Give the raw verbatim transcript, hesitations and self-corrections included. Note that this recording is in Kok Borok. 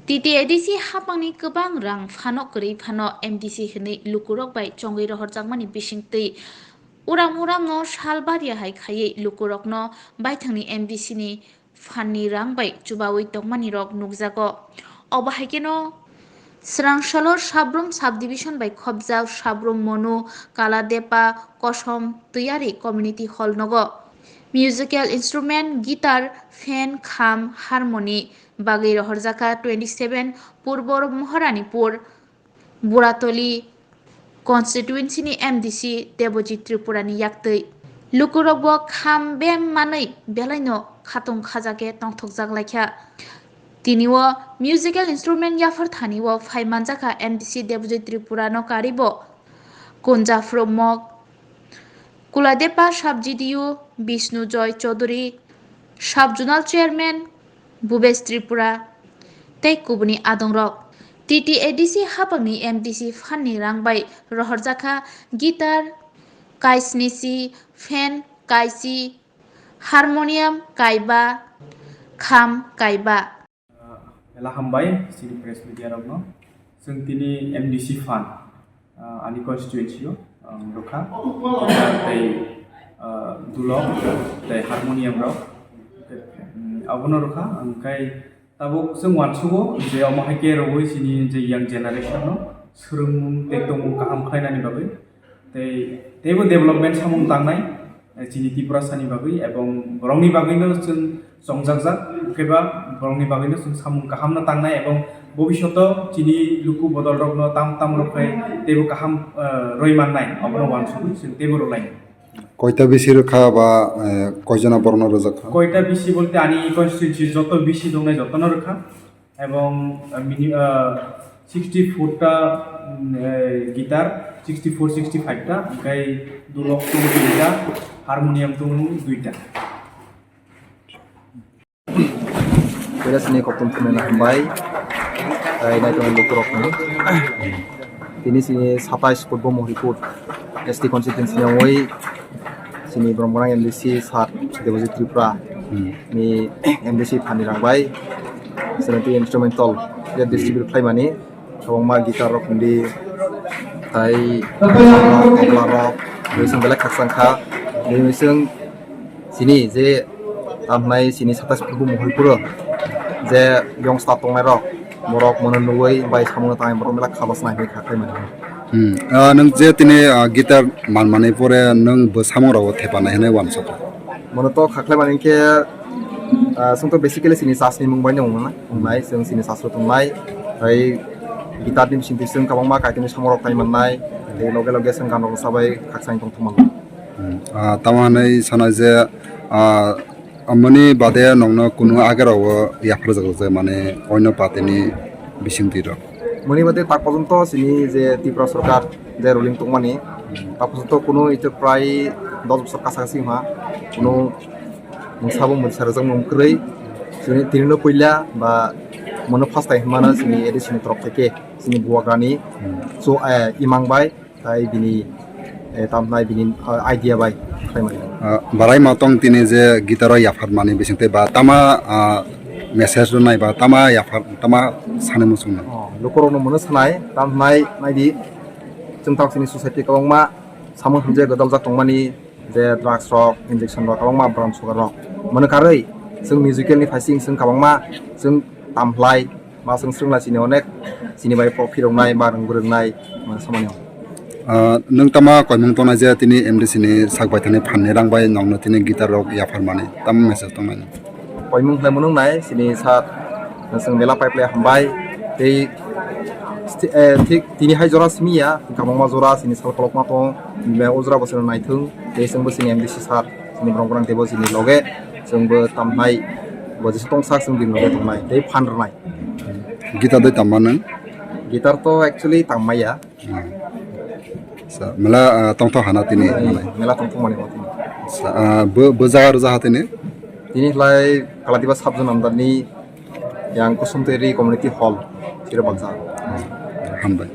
T T A D C hapangni kwbang rang phano kwrwi phano M D C hwnwi lukurok bai chongwi rohorjakmani bisingtwi uram uramno sal bariya hai khaiwi lukurokno baithangni M D C ni phanni rang bai chubawi tongmanirok nukjago. Obo hai kheno Srangsalo Sabrum Subdivision bai khopjak Sabrum Monu Kaladepa Kosom Tiyari Community Hall nogo. Musical instrument, guitar, fan, kham, harmony bagwi rohorjakha twenty seven Purbo Moharanipur, Buratoli constituency ni M D C Debojit Tripura ni yaktwi. Lukurok bo kham bem manwi belaino khatung khajake tongthokjak laikha. Tini o musical instrument yaphar thani o phai manjakha M D C Debojit Tripura no karibo Kunja Phromok, Kuladepa Sub G D U Bishnu Joy Chaudhary, Sub Zonal Chairman Bhubesh Tripura tei kubuni adongrok. T T A D C hapangni M D C phanni rang bai rohorjakha guitar kaisnisi, fan kaisi, harmonium kaiba, kham kaiba. Ela hambai chini press media rokno. Chwng tini M D C fund, ah, ani constituency o, um, rwkha. Tei, ah, dulok, tei harmonium rok, um, abono rwkha. Hwnkhe tabuk chwng uansugo je omo hai khe rwui chini je young generation no swrwngmung tei tongmung kaham khlainani bagwi. Tei teibo development samung tangnai, eh, chini Tiprasani bagwi ebong borokni bagwino chwng chongjakjak, hwnkhe ba borokni bagwino chwng samung kahamno tangnai ebong bobishoto chini luku bodolrokno tam tam rok khai teibo kaham, eh, roi mannai, obono uansugwi chwng teibo rwlainai. Koita bisi rwkha ba, eh, koijona borokno rwjakha? Koita bisi bolte ani constituency joto bisi dongnai jotono rwkha. Ebong, ah, mini, ah, sixty four ta, mm, eh, guitar, sixty four, sixty five ta, hwnkhe dulok tongo duita, harmonium tongo duita. Pura sini koktwm thumnaina hambai, tei naitongni lukurokno. Tini sini satais Purbo Mohoripur S T constituency ni wngwi sini borok gwnang M D C sir Debojit Tripura Hmm. ni M D C thani rang bai seventy instrumental je distribute khlaimani kwbangma guitar rok hindi tai tabla rok, tei chwng belai khakchang kha. Tei chwng sini je tamhnai sini satais Purbo Mohoripuro je youngster tongnai rok, borok mono nugwi bai samungo tangai borok belai kha bwswk nai kha khlaimani. Hmm. Ah, nwng je tini, ah, guitar manmani pore nwng bo samung rogo thepanai hinwi uansukha? Mono to kha khlaimani khe, ah, chwng to basically chini church ni mung bai no wngnai, wngnai, chwng chini church o tongnai, tei guitar ni bisingtwi chwng kwbangma Kaitorni samung rok tai mannai, tei loge loge chwng gan rok sabai khakchangni tongthok mannai. Hmm. Ah, tamo hinwi sana je, ah, Amoni bade nongno kunu agerao yapharjak rwjak mane oino party ni bisingtwi rok. Moni bade tak porjonto chini je Tripura sorkar je ruling tongmani, tak porjonto kunu ito prai dos bosor kasa kasi wngha, kunu mungsa bo mungsa rwjak mung kwrwi. Chini, tini no puila ba mono first time hwnmano chini A D C ni torok theke chini Bubagrani. Hmm. So, eh, imang bai. Tai bini, eh, tamnai bini, ah, idea bai khlaimani. Ah, barai ma tong tini je guitar o yapharmani bisingtwi ba tama, ah, message rwnai ba tama yaphar, tama sanai muchungno. Oh, lukurokno mono sanai, tamnai naidi, chwng tak chini society kwbangma samung hamjak gwdaljak tongmani, je drugs rok, injection rok, kwbangma bram sugar rok. Mono karwi, chwng musical ni phaising chwng kwbangma, chwng tamhlai, Ma chwng swrwngla chini onek chini bai pok phiroknai, ba rwng bwrwngnai, ma samani. Ah, nwng tama koimung tongnai je tini M D C ni sak bai thani phan ni rang bai nongno tini guitar rok yapharmani tamo message tongnai? Koimung khlai mwnung nai chini sir, chwng bela pipe lai hambai tei sti-, eh, thik tini hai jora simi ya, kwbangma jora chini sal kolokma tong, o jora bo chwng naithung tei chwngbo chini M D C sir, chini borok rang teibo chini loge chwngbo tamnai bo jesa tongsak chwng bini loge tongnai tei phan rwnai. Guitar doi tamma nwng? Guitar to actually tammaya. Hmm. Sa, mela, ah, tongthok hana tini. Hmm, mela tongthok mani bo tini. Sa, ah, bo, bo jaga rwja ha tini? Tini khlai Kaladiba sub zone under ni yang Kusumteri Community Hall, Chirobaksa. Hambai.